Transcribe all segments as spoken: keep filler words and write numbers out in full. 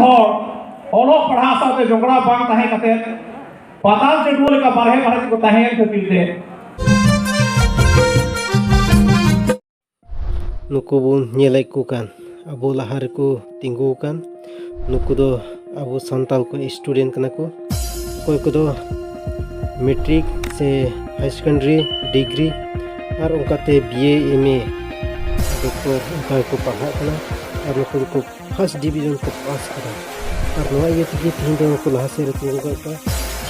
ᱦᱚᱲ ᱚᱞᱚᱜ ᱯᱟᱲᱦᱟᱣ ᱥᱟᱶᱛᱮ ᱡᱚᱜᱽᱲᱟᱣ ᱵᱟᱝ ᱛᱟᱦᱮᱸ ᱠᱟᱛᱮ ᱯᱟᱛᱟᱞ ᱪᱟᱹᱰᱩᱣᱟᱹ ᱞᱮᱠᱟ ᱵᱟᱨᱦᱮ ᱵᱟᱨᱦᱮ ᱛᱮᱠᱚ ᱛᱟᱦᱮᱸᱭᱮᱱ ᱠᱷᱟᱹᱛᱤᱨ ᱛᱮ ᱱᱩᱠᱩ ᱵᱚᱱ ᱧᱮᱞᱮᱫ ᱠᱚ ᱠᱟᱱ, ᱟᱵᱚ ᱞᱟᱦᱟ ᱨᱮᱠᱚ ᱛᱤᱸᱜᱩ ᱟᱠᱟᱱ, ᱱᱩᱠᱩ ᱫᱚ ᱟᱵᱚ ᱥᱟᱱᱛᱟᱲ ᱠᱚ student ᱠᱟᱱᱟ ᱠᱚ᱾ ᱚᱠᱚᱭ ᱠᱚᱫᱚ ᱢᱮᱴᱨᱤᱠ ᱥᱮ ᱦᱟᱭ ᱥᱮᱠᱮᱱᱰᱟᱨᱤ ᱰᱤᱜᱽᱨᱤ ᱟᱨ ᱚᱱᱠᱟᱛᱮ ᱵᱤ ᱮ, ᱮᱢ ᱮ, ᱰᱚᱠᱴᱚᱨ ᱚᱱᱠᱟ ᱜᱮᱠᱚ ᱯᱟᱲᱦᱟᱜ ᱠᱟᱱᱟ᱾ ᱟᱨ ᱱᱩᱠᱩ ᱫᱚᱠᱚ ᱯᱷᱟᱥᱴ ᱰᱤᱵᱤᱡᱚᱱ ᱠᱚ ᱯᱟᱥ ᱠᱟᱫᱟ᱾ ᱟᱨ ᱱᱚᱣᱟ ᱤᱭᱟᱹ ᱛᱮᱜᱮ ᱛᱮᱦᱮᱧ ᱫᱚ ᱱᱩᱠᱩ ᱞᱟᱦᱟ ᱥᱮᱫ ᱨᱮᱠᱚ ᱟᱹᱜᱩ ᱠᱟᱜ ᱠᱚᱣᱟ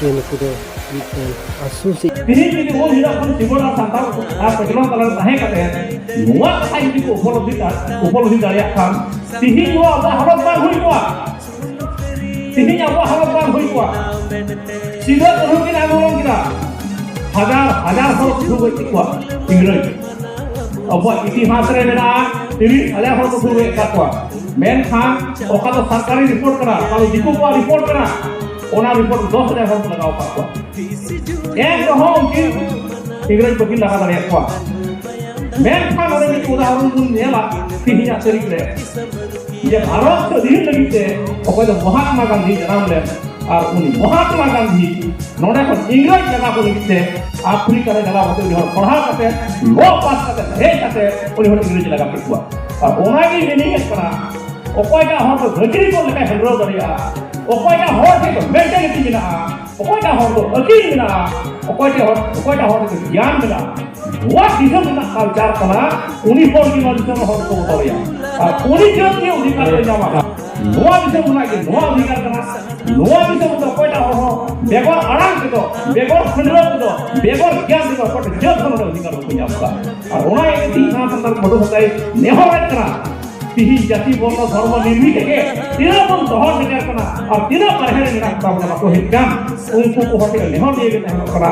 ᱡᱮ ᱱᱩᱠᱩ ᱫᱚ ᱢᱤᱫᱴᱮᱱ ᱟᱹᱥᱩᱞ ᱥᱮ ᱛᱮᱦᱮᱧ ᱡᱩᱫᱤ ᱩᱱ ᱦᱤᱞᱳᱜ ᱠᱷᱚᱱ ᱥᱤᱵᱚᱞ ᱟᱨ ᱥᱟᱱᱛᱟᱲ ᱟᱨ ᱠᱚᱪᱞᱚᱱ ᱛᱟᱞᱟᱨᱮ ᱛᱟᱦᱮᱸ ᱠᱟᱛᱮ ᱱᱚᱣᱟ ᱠᱟᱛᱷᱟ ᱡᱩᱫᱤ ᱠᱚ ᱩᱯᱚᱞᱚᱵᱽᱫᱷᱤ ᱫᱟ-, ᱩᱯᱚᱞᱚᱵᱽᱫᱷᱤ ᱫᱟᱲᱮᱭᱟᱜ ᱠᱷᱟᱱ ᱛᱮᱦᱮᱧ ᱱᱚᱣᱟ ᱟᱵᱚᱣᱟᱜ ᱦᱟᱞᱚᱛ ᱵᱟᱝ ᱦᱩᱭ ᱠᱚᱜᱼᱟ᱾ ᱛᱮᱦᱮᱧ ᱟᱵᱚᱣᱟᱜ ᱦᱟᱞᱚᱛ ᱵᱟᱝ ᱦᱩᱭ ᱠᱚᱜᱼᱟ᱾ ᱥᱤᱫᱟᱹ ᱠᱟᱹᱱᱦᱩ ᱠᱤᱱ ᱟᱱᱫᱳᱞᱚᱱ ᱠᱮᱫᱟ, ᱦᱟᱡᱟᱨ ᱦᱟᱡᱟᱨ ᱦᱚᱲ ᱠᱚ ᱜᱚᱡ ᱠᱮᱫ ᱠᱚᱣᱟ ᱤᱝᱨᱮᱡᱽ᱾ ᱟᱵᱚᱣᱟᱜ ᱤᱛᱤᱦᱟᱥ ᱨᱮ ᱢᱮᱱᱟᱜᱼᱟ, ᱛᱤᱨᱤᱥ ᱦᱟᱡᱟᱨ ᱦᱚᱲ ᱠᱚ ᱜᱚᱡ ᱠᱟᱫ ᱠᱚᱣᱟ᱾ ᱢᱮᱱᱠᱷᱟᱱ ᱚᱠᱟ ᱫᱚ ᱥᱚᱨᱠᱟᱨᱤ ᱨᱤᱯᱳᱨᱴ ᱠᱟᱱᱟ, ᱚᱠᱟ ᱫᱚ ᱫᱤᱠᱩ ᱠᱚᱣᱟᱜ ᱨᱤᱯᱳᱨᱴ ᱠᱟᱱᱟ, ᱚᱱᱟ ᱨᱤᱯᱳᱨᱴ ᱫᱚᱥ ᱦᱟᱡᱟᱨ ᱦᱚᱲ ᱠᱚ ᱞᱟᱜᱟᱣ ᱟᱠᱟᱫ ᱠᱚᱣᱟ᱾ ᱮᱱ ᱨᱮᱦᱚᱸ ᱩᱱᱠᱤᱱ ᱤᱝᱨᱮᱡᱽ ᱵᱟᱹᱠᱤᱱ ᱞᱟᱜᱟ ᱫᱟᱲᱮᱭᱟᱜ ᱠᱚᱣᱟ᱾ ᱢᱮᱱᱠᱷᱟᱱ ᱚᱸᱰᱮ ᱢᱤᱫ ᱩᱫᱟᱦᱚᱨᱚᱱ ᱵᱚᱱ ᱧᱮᱞᱟ ᱛᱮᱦᱮᱧᱟᱜ ᱛᱟᱹᱨᱤᱠᱷ ᱨᱮ, ᱡᱮ ᱵᱷᱟᱨᱚᱛ ᱥᱟᱹᱫᱷᱤᱱ ᱞᱟᱹᱜᱤᱫ ᱛᱮ ᱚᱠᱚᱭ ᱫᱚ ᱢᱚᱦᱟᱛᱢᱟ ᱜᱟᱱᱫᱷᱤ ᱡᱟᱱᱟᱢ ᱞᱮᱱ, ᱟᱨ ᱩᱱᱤ ᱢᱚᱦᱟᱛᱢᱟ ᱜᱟᱱᱫᱷᱤ ᱱᱚᱰᱮ ᱠᱷᱚᱱ ᱤᱝᱨᱮᱡᱽ ᱞᱟᱜᱟ ᱠᱚ ᱞᱟᱹᱜᱤᱫ ᱛᱮ ᱟᱯᱷᱨᱤᱠᱟ ᱨᱮ ᱪᱟᱞᱟᱣ ᱠᱟᱛᱮ ᱩᱱᱤ ᱦᱚᱲ ᱯᱟᱲᱦᱟᱣ ᱠᱟᱛᱮ, ᱞᱚ ᱯᱟᱥ ᱠᱟᱛᱮ, ᱦᱮᱡ ᱠᱟᱛᱮ ᱩᱱᱤ ᱦᱚᱲ ᱤᱝᱨᱮᱡᱽ ᱞᱟᱜᱟ ᱠᱮᱫ ᱠᱚᱣᱟ᱾ ᱟᱨ ᱚᱱᱟᱜᱮ ᱢᱮᱱᱤᱝ ᱠᱟᱱᱟ, ᱚᱠᱚᱭᱴᱟᱜ ᱦᱚᱲ ᱫᱚ ᱜᱷᱟᱹᱴᱤ ᱠᱚ ᱞᱮᱠᱟᱭ ᱦᱟᱹᱱᱰᱨᱟᱹᱣ ᱫᱟᱲᱮᱭᱟᱜᱼᱟ, ᱚᱠᱚᱭᱴᱟᱜ ᱦᱚᱲ ᱴᱷᱮᱱ ᱫᱚ ᱢᱮᱱᱴᱟᱞᱤᱴᱤ ᱢᱮᱱᱟᱜᱼᱟ, ᱚᱠᱚᱭᱴᱟᱜ ᱦᱚᱲ ᱫᱚ ᱟᱹᱠᱤᱞ ᱢᱮᱱᱟᱜᱼᱟ, ᱚᱠᱚᱭᱴᱟᱜ ᱦᱚᱲ, ᱚᱠᱚᱭᱴᱟᱜ ᱦᱚᱲ ᱴᱷᱮᱱ ᱫᱚ ᱜᱮᱭᱟᱱ ᱢᱮᱱᱟᱜᱼᱟ, ᱱᱚᱣᱟ ᱫᱤᱥᱚᱢ ᱨᱮᱱᱟᱜ ᱠᱟᱞᱪᱟᱨ ᱠᱟᱱᱟ᱾ ᱩᱱᱤ ᱦᱚᱲ ᱜᱮ ᱱᱚᱣᱟ ᱫᱤᱥᱚᱢ ᱨᱮᱱ ᱦᱚᱲ ᱠᱚ ᱵᱚᱫᱚᱞᱮᱭᱟ᱾ ᱟᱨ ᱩᱱᱤ ᱡᱟᱹᱛ ᱜᱮ ᱚᱫᱷᱤᱠᱟᱨ ᱮ ᱧᱟᱢᱟ᱾ ᱱᱚᱣᱟ ᱫᱤᱥᱚᱢ ᱨᱮᱱᱟᱜ ᱜᱮ ᱱᱚᱣᱟ ᱚᱫᱷᱤᱠᱟᱨ ᱠᱟᱱᱟ᱾ ᱱᱚᱣᱟ ᱫᱤᱥᱚᱢ ᱨᱮᱫᱚ ᱚᱠᱚᱭᱴᱟᱜ ᱦᱚᱲ ᱦᱚᱸ ᱵᱮᱜᱚᱨ ᱟᱲᱟᱝ ᱛᱮᱫᱚ, ᱵᱮᱜᱚᱨ ᱠᱷᱟᱹᱱᱰᱨᱟᱹᱣ ᱛᱮᱫᱚ, ᱵᱮᱜᱚᱨ ᱜᱮᱭᱟᱱ ᱛᱮᱫᱚ ᱚᱠᱚᱭᱴᱟᱜ ᱡᱟᱹᱛ ᱦᱚᱸ ᱱᱚᱰᱮ ᱚᱫᱷᱤᱠᱟᱨ ᱵᱟᱠᱚ ᱧᱟᱢ ᱠᱟᱜᱼᱟ᱾ ᱟᱨ ᱚᱱᱟ ᱤᱭᱟᱹᱛᱮ ᱤᱧ ᱥᱟᱶ ᱥᱟᱱᱛᱟᱲ ᱯᱟᱹᱴᱷᱩᱣᱟᱹ ᱥᱟᱶᱛᱮ ᱱᱮᱦᱚᱨᱮᱫ ᱠᱟᱱᱟ, ᱛᱤᱦᱤᱧ ᱡᱟᱹᱛᱤ ᱵᱚᱨᱱᱚ ᱫᱷᱚᱨᱢᱚ ᱱᱤᱨᱵᱤᱥᱮᱥᱮ ᱛᱤᱱᱟᱹᱜ ᱵᱚᱱ ᱫᱚᱦᱚ ᱥᱮᱴᱮᱨ ᱠᱟᱱᱟ ᱟᱨ ᱛᱤᱱᱟᱹᱜ ᱵᱟᱨᱦᱮ ᱨᱮ ᱢᱮᱱᱟᱜ ᱠᱚᱛᱟ ᱵᱚᱱᱟ ᱵᱟᱠᱚ ᱦᱮᱡ ᱠᱟᱱ, ᱩᱱᱠᱩ ᱠᱚ ᱦᱚᱲ ᱴᱷᱮᱱ ᱱᱮᱦᱚᱨ ᱱᱤᱭᱟᱹ ᱜᱮ ᱛᱟᱦᱮᱱᱚᱜ ᱠᱟᱱᱟ,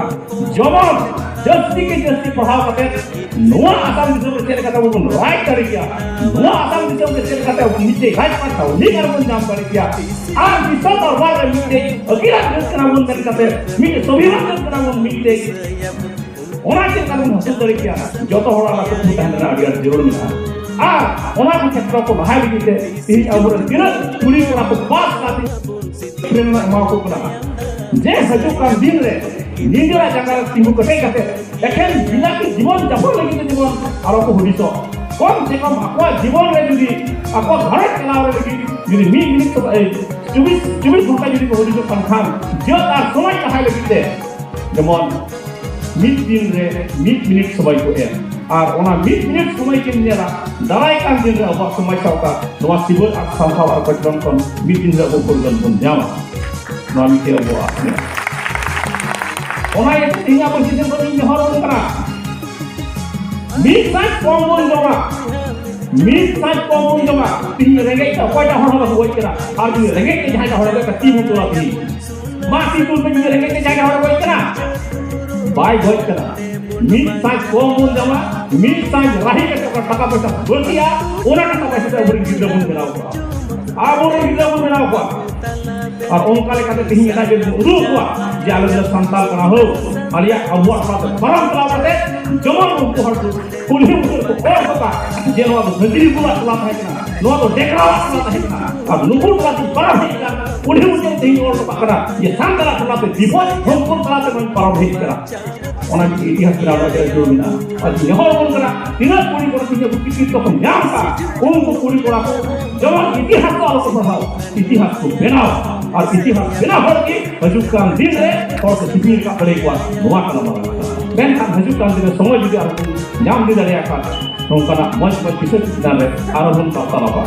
ᱡᱮᱢᱚᱱ ᱡᱟᱹᱥᱛᱤ ᱠᱮ ᱡᱟᱹᱥᱛᱤ ᱯᱟᱲᱦᱟᱣ ᱠᱟᱛᱮ ᱱᱚᱣᱟ ᱟᱥᱟᱢ ᱫᱤᱥᱚᱢ ᱨᱮ ᱪᱮᱫ ᱞᱮᱠᱟᱛᱮ ᱟᱵᱚ ᱵᱚᱱ ᱨᱟᱡᱽ ᱫᱟᱲᱮ ᱠᱮᱭᱟ, ᱱᱚᱣᱟ ᱟᱥᱟᱢ ᱫᱤᱥᱚᱢ ᱨᱮ ᱪᱮᱫ ᱞᱮᱠᱟᱛᱮ ᱟᱵᱚ ᱢᱤᱫᱴᱮᱡ ᱨᱟᱡᱽᱯᱟᱴ ᱚᱫᱷᱤᱠᱟᱨ ᱵᱚᱱ ᱧᱟᱢ ᱫᱟᱲᱮ ᱠᱮᱭᱟ, ᱟᱨ ᱵᱤᱥᱥᱚ ᱫᱚᱨᱵᱟᱨ ᱨᱮ ᱢᱤᱫᱴᱮᱡ ᱟᱹᱠᱤᱞᱟᱱ ᱡᱟᱹᱛ ᱠᱟᱱᱟ ᱵᱚᱱ ᱢᱮᱱ ᱠᱟᱛᱮ, ᱢᱤᱫᱴᱮᱡ ᱥᱚᱵᱷᱤᱢᱟᱱ ᱡᱟᱹᱛ ᱠᱟᱱᱟ ᱵᱚᱱ ᱢᱤᱫᱴᱮᱡ, ᱚᱱᱟ ᱪᱮᱫ ᱞᱮᱠᱟ ᱵᱚᱱ ᱦᱟᱹᱥᱤᱞ ᱫᱟᱲᱮ ᱠᱮᱭᱟ? ᱡᱚᱛᱚ ᱦᱚᱲᱟᱜ ᱚᱱᱟ ᱠᱩᱠᱢᱩ ᱛᱟᱦᱮᱱ ᱨᱮᱱᱟᱜ ᱟᱹᱰᱤ ᱟᱸᱴ ᱡᱟᱹᱨᱩᱲ ᱢᱮᱱᱟᱜᱼᱟ᱾ ᱟᱨ ᱚᱱᱟ ᱠᱚ ᱠᱷᱮᱛᱨᱚ ᱠᱚ ᱞᱟᱦᱟᱭ ᱞᱟᱹᱜᱤᱫ ᱛᱮ ᱛᱮᱦᱮᱧ ᱟᱵᱚᱨᱮᱱ ᱛᱤᱱᱟᱹᱜ ᱠᱩᱲᱤ ᱠᱚᱲᱟ ᱠᱚ ᱯᱟᱥ ᱠᱟᱛᱮ ᱯᱨᱮᱨᱚᱱᱟ ᱮᱢᱟ ᱠᱚ ᱠᱟᱱᱟ, ᱡᱮ ᱦᱤᱡᱩᱜ ᱠᱟᱱ ᱫᱤᱱ ᱨᱮ ᱱᱤᱡᱮᱨᱟᱜ ᱡᱟᱸᱜᱟ ᱨᱮ ᱛᱤᱸᱜᱩ ᱠᱮᱴᱮᱡ ᱠᱟᱛᱮ ᱮᱠᱷᱮᱱ ᱵᱤᱞᱟᱹᱛᱤ ᱡᱤᱵᱚᱱ ᱡᱟᱯᱚᱱ ᱞᱟᱹᱜᱤᱫ ᱛᱮ ᱡᱮᱢᱚᱱ ᱟᱨᱚ ᱠᱚ ᱦᱩᱫᱤᱥᱚᱜ, ᱠᱚᱢ ᱥᱮ ᱠᱚᱢ ᱟᱠᱚᱣᱟᱜ ᱡᱤᱵᱚᱱ ᱨᱮ ᱡᱩᱫᱤ ᱟᱠᱚᱣᱟᱜ ᱜᱷᱟᱨᱚᱸᱡᱽ ᱪᱟᱞᱟᱣ ᱨᱮ ᱞᱟᱹᱜᱤᱫ ᱡᱩᱫᱤ ᱢᱤᱫ ᱢᱤᱱᱤᱴ ᱥᱚᱢᱚᱭ, ᱮᱭ, ᱪᱚᱵᱵᱤᱥ, ᱪᱚᱵᱵᱤᱥ ᱜᱷᱚᱱᱴᱟ ᱡᱩᱫᱤ ᱠᱚ ᱦᱩᱫᱤᱥᱚᱜ ᱠᱟᱱ ᱠᱷᱟᱱ, ᱡᱟᱹᱛ ᱟᱨ ᱥᱚᱢᱟᱡᱽ ᱞᱟᱦᱟᱭ ᱞᱟᱹᱜᱤᱫ ᱛᱮ ᱡᱮᱢᱚᱱ ᱢᱤᱫ ᱫᱤᱱ ᱨᱮ ᱢᱤᱫ ᱢᱤᱱᱤᱴ ᱥᱚᱢᱚᱭ ᱠᱚ ᱮᱢ, ᱟᱨ ᱚᱱᱟ ᱢᱤᱫ ᱢᱤᱱᱤᱴ ᱥᱚᱢᱚᱭ ᱜᱮᱢ ᱧᱮᱞᱟ, ᱫᱟᱨᱟᱭ ᱠᱟᱱ ᱫᱤᱱ ᱨᱮ ᱟᱵᱚᱣᱟᱜ ᱥᱚᱢᱟᱡᱽ ᱥᱟᱶᱛᱟ ᱱᱚᱣᱟ ᱥᱤᱵᱟᱹ ᱟᱨ ᱥᱟᱶᱛᱟ ᱟᱨ ᱠᱚᱪᱞᱚᱱ ᱠᱷᱚᱱ ᱢᱤᱫ ᱫᱤᱱ ᱨᱮ ᱟᱵᱚ ᱯᱷᱩᱨᱜᱟᱹᱞ ᱵᱚᱱ ᱧᱟᱢᱟ᱾ ᱱᱚᱣᱟ ᱢᱤᱫᱴᱮᱱ ᱟᱵᱚᱣᱟᱜ ᱟᱥ ᱢᱮᱱᱟᱜᱼᱟ᱾ ᱚᱱᱟ ᱤᱭᱟᱹᱛᱮ ᱛᱮᱦᱮᱧ ᱟᱵᱚ ᱫᱤᱥᱚᱢ ᱠᱷᱚᱱ ᱤᱧ ᱱᱮᱦᱚᱨ ᱟᱵᱚᱱ ᱠᱟᱱᱟ, ᱢᱤᱫ ᱥᱟᱸᱡ ᱠᱚᱢ ᱵᱚᱱ ᱡᱚᱢᱟ, ᱢᱤᱫ ᱥᱟᱸᱡ ᱠᱚᱢ ᱵᱚᱱ ᱡᱚᱢᱟ᱾ ᱛᱮᱦᱮᱧ ᱨᱮᱸᱜᱮᱡ ᱛᱮ ᱚᱠᱚᱭᱴᱟᱜ ᱦᱚᱲ ᱦᱚᱸ ᱵᱟᱠᱚ ᱜᱚᱡ ᱠᱟᱱᱟ, ᱟᱨ ᱡᱩᱫᱤ ᱨᱮᱸᱜᱮᱡ ᱛᱮ ᱡᱟᱦᱟᱸᱭ ᱦᱚᱲ ᱜᱚᱡ ᱠᱟᱱᱟ, ᱛᱤ ᱵᱚᱱ ᱛᱚᱞᱟ ᱛᱮᱦᱮᱧ᱾ ᱢᱟ ᱛᱤ ᱛᱩᱞ ᱯᱮ, ᱡᱩᱫᱤ ᱨᱮᱸᱜᱮᱡ ᱛᱮ ᱡᱟᱦᱟᱸᱭ ᱦᱚᱲ ᱜᱚᱡ ᱠᱟᱱᱟ, ᱵᱟᱭ ᱜᱚᱡ ᱠᱟᱱᱟ᱾ ᱢᱤᱫ ᱥᱟᱸᱡ ᱠᱚᱢ ᱵᱚᱱ ᱡᱚᱢᱟ, ᱢᱤᱫ ᱥᱟᱸᱡ ᱨᱟᱦᱤ ᱠᱟᱛᱮ ᱚᱠᱟ ᱴᱟᱠᱟ ᱯᱚᱭᱥᱟ ᱵᱟᱹᱲᱛᱤᱜᱼᱟ, ᱚᱱᱟ ᱴᱟᱠᱟ ᱯᱚᱭᱥᱟ ᱛᱮ ᱟᱵᱚᱨᱮᱱ ᱜᱤᱫᱽᱨᱟᱹ ᱵᱚᱱ ᱵᱮᱱᱟᱣ ᱠᱚᱣᱟ, ᱟᱵᱚᱨᱮᱱ ᱜᱤᱫᱽᱨᱟᱹ ᱵᱚᱱ ᱵᱮᱱᱟᱣ ᱠᱚᱣᱟ᱾ ᱟᱨ ᱚᱱᱠᱟ ᱞᱮᱠᱟᱛᱮ ᱛᱮᱦᱮᱧ ᱮᱴᱟᱜ ᱡᱟᱹᱛ ᱵᱚᱱ ᱩᱫᱩᱜ ᱠᱚᱣᱟ ᱡᱮ ᱟᱞᱮ ᱫᱚ ᱥᱟᱱᱛᱟᱲ ᱠᱟᱱᱟ ᱦᱳ, ᱟᱞᱮᱭᱟᱜ ᱟᱵᱚᱣᱟᱜ ᱴᱚᱞᱟ ᱛᱮ ᱯᱟᱨᱚᱢ ᱪᱟᱞᱟᱣ ᱠᱟᱛᱮ ᱡᱮᱢᱚᱱ ᱩᱱᱠᱩ ᱦᱚᱲ ᱠᱚ ᱠᱩᱞᱦᱤ ᱢᱩᱪᱟᱹᱫ ᱠᱚ ᱚᱨ ᱦᱚᱴᱚ ᱠᱟᱜ ᱡᱮ ᱱᱚᱣᱟ ᱫᱚ ᱦᱟᱹᱡᱨᱤ ᱵᱚᱞᱟ ᱴᱚᱞᱟ ᱛᱟᱦᱮᱸ ᱠᱟᱱᱟ, ᱱᱚᱣᱟ ᱫᱚ ᱰᱮᱠᱨᱟᱣᱟᱜ ᱴᱚᱞᱟ ᱛᱟᱦᱮᱸ ᱠᱟᱱᱟ, ᱟᱨ ᱱᱩᱠᱩ ᱴᱚᱞᱟ ᱛᱮ ᱯᱟᱨᱚᱢ ᱦᱮᱡ ᱠᱟᱱᱟ, ᱠᱩᱞᱦᱤ ᱢᱩᱪᱟᱹᱫ ᱛᱮᱦᱮᱧ ᱚᱞ ᱦᱚᱴᱚ ᱠᱟᱜ ᱠᱟᱱᱟ ᱡᱮ ᱥᱟᱱᱛᱟᱲᱟᱜ ᱴᱚᱞᱟ ᱛᱮ ᱵᱤᱯᱚᱫ ᱥᱚᱝᱠᱚᱴ ᱛᱟᱞᱟᱛᱮ ᱱᱚᱣᱟᱧ ᱯᱟᱨᱚᱢ ᱦᱮᱡ ᱠᱟᱱᱟ᱾ ᱚᱱᱟ ᱢᱤᱫᱴᱤᱡ ᱤᱛᱤᱦᱟᱥ ᱵᱮᱱᱟᱣ ᱨᱮᱭᱟᱜ ᱡᱟᱹᱨᱩᱲ ᱢᱮᱱᱟᱜᱼᱟ᱾ ᱟᱨ ᱱᱮᱦᱚᱨ ᱵᱚᱱ ᱠᱟᱱᱟ, ᱛᱤᱱᱟᱹᱜ ᱠᱩᱲᱤ ᱠᱚᱲᱟ ᱛᱮᱦᱮᱧ ᱟᱵᱚ ᱥᱤᱠᱠᱷᱤᱛ ᱠᱚ ᱧᱟᱢ ᱠᱟᱜ, ᱩᱱᱠᱩ ᱠᱩᱲᱤ ᱠᱚᱲᱟ ᱠᱚ ᱡᱮᱢᱚᱱ ᱤᱛᱤᱦᱟᱥ ᱠᱚ ᱟᱞᱚ ᱠᱚ ᱯᱟᱲᱦᱟᱣ, ᱤᱛᱤᱦᱟᱥ ᱠᱚ ᱵᱮᱱᱟᱣ, ᱟᱨ ᱤᱛᱤᱦᱟᱥ ᱵᱮᱱᱟᱣ ᱦᱚᱲ ᱜᱮ ᱦᱤᱡᱩᱜ ᱠᱟᱱ ᱫᱤᱱ ᱨᱮ ᱦᱚᱲ ᱠᱚ ᱥᱤᱠᱷᱱᱟᱹᱛ ᱨᱟᱠᱟᱵ ᱫᱟᱲᱮ ᱠᱚᱣᱟ, ᱱᱚᱣᱟ ᱠᱟᱱᱟ ᱢᱟᱨᱟᱝ ᱠᱟᱛᱷᱟ᱾ ᱢᱮᱱᱠᱷᱟᱱ ᱦᱤᱡᱩᱜ ᱠᱟᱱ ᱫᱤᱱ ᱨᱮ ᱥᱚᱢᱚᱭ ᱡᱩᱫᱤ ᱟᱨᱚ ᱵᱚᱱ ᱧᱟᱢ ᱤᱫᱤ ᱫᱟᱲᱮᱭᱟᱜ ᱠᱷᱟᱱ, ᱱᱚᱝᱠᱟᱱᱟᱜ ᱢᱚᱡᱽ ᱢᱚᱡᱽ ᱵᱤᱥᱚᱭ ᱪᱮᱛᱟᱱ ᱨᱮ ᱟᱨᱚ ᱵᱚᱱ ᱯᱟᱛᱟ ᱞᱟᱯᱟ᱾